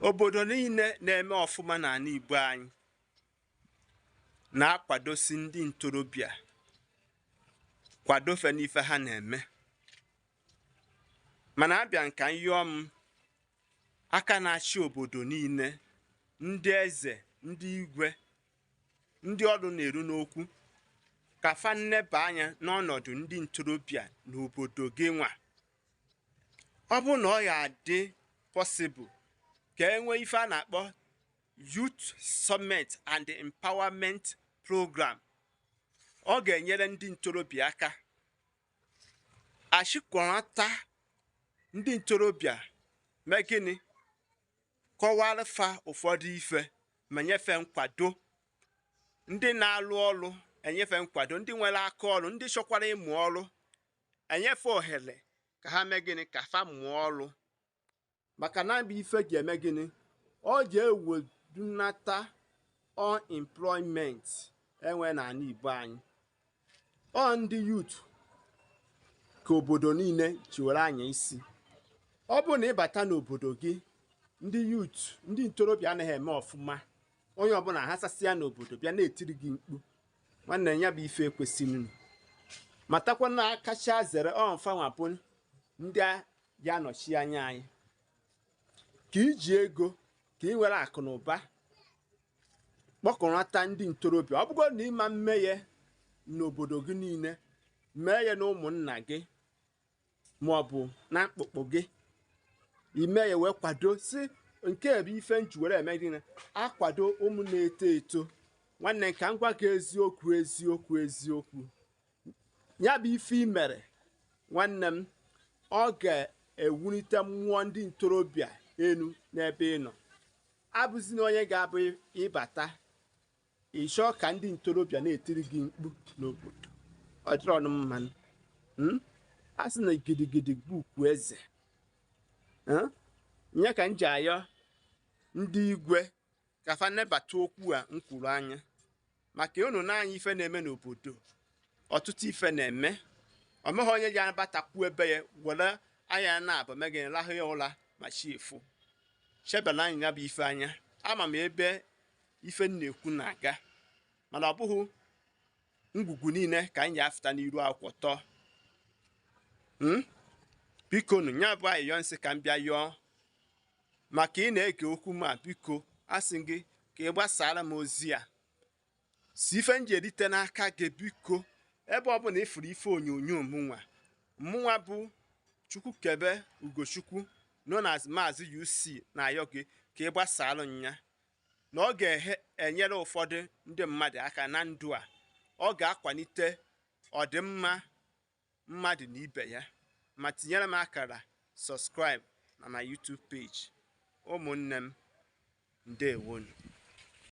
Obodo niile na-eme ọfụma n'ala Igbo anyị na-akwadosi ndị ntorobịa, kwadofe n'ife ha na-eme. Mana abịa nka nyụọ m aka na-achị obodo niile, ndị eze, ndị igwe, ndị ọrụ na-eru n'okwu, ka fa nneba anya n'ọnọdụ ndị ntorobịa n'obodo gị nwa. Ọ bụrụ na ọ ya adị possible ka e nwee ife a na-akpọ Youth Summit and Empowerment Program, ọ ga-enyere ndị ntorobịa aka achịkọnata ndị ntorobịa. Mee gịnị? Kọwara fa ụfọdụ ife ma nyefe nkwado. Ndị na-alụ ọrụ, enyefe nkwado. Ndị nwere aka ọrụ, ndị chọkwara ịmụ ọrụ, enyefe ohere ka ha mee gịnị? Ka fa mụọ ọrụ. Maka na bụ ife ga-eme gịnị? Ọ ga-ewedunata unemployment enwe n'ala Igbo anyị. Ọ ndị youth ka obodo niile ji were anya isi. Ọ bụrụ na ịbata n'obodo gị, ndị youth, ndị ntorobịa anaghị eme ọfụma, onye ọbụla hasasịa n'obodo bịa na-etiri gị mkpu, nwanne, ya bụ ife ekwesịrị. Matakwa na kacha zere ọmfanwa bụ ndị ya anọchi anya anyị. Ka iji ego, ka ị nwere akụ na ụba, kpọkọnata ndị ntorobịa. Ọ bụgo na ịma mmehie n'obodo gị niile, mee ya na ụmụnna gị ma ọ bụ na mkpụkpụ gị, ime ya wee kwado si nke bụ ife nji were eme gịnị? Akwado ụmụ na-eto eto. Nwanne, ka m gwa gị eziokwu, eziokwu, eziokwu. Ya bụ ife i mere, nwanne m, ọ ga-ewulite mmụọ ndị ntorobịa elu n'ebe ị nọ. Abụzina onye ga-abụ ịbata ịchọọ ka ndị ntorobịa na-etiri gị mkpu n'obodo. Ọ dịrọ ọnụ mmanụ. A sị na gidigidi bụ ugwu eze. Nye ka m ji ayọ ndị igwe ka fa nebata okwu a m kwuru anya, maka unu n'anya ife na-eme n'obodo. Ọtụtụ ife na-eme, ọ meghị onye ji abatakwu ebe ya were anya na-abụ megịnị lahụ ya ụra ma chi efu. Chebela anyị ya bụ ife anya. Ama m ebe ife m na-ekwu na-aga, mana ọ bụghị ngwugwu niile ka anyị ji afụta n'iru akwụkwọ tọọ. Biko nụ, ya bụ ayịyọ nsị ka m bịa yọọ, maka ị na-ege okwu m a. Biko, asị gị ka ị gbasara m ozi a si ife m ji erite n'aka gị. Biko, ebe ọ bụla ịfụrụ ife onyonyo mụnwa, mụnwa bụ Chukwukebe Ugochukwu known as Maazị UC, na-ayọ gị ka ị gbasara nya na ọ ga-enyere ụfọdụ ndị mmadụ aka na ndụ a. Ọ ga-akwalite ọdịmma mmadụ na ibe ya, ma tinyere m akara subscribe na my YouTube page. Ụmụnne m, ndewonu.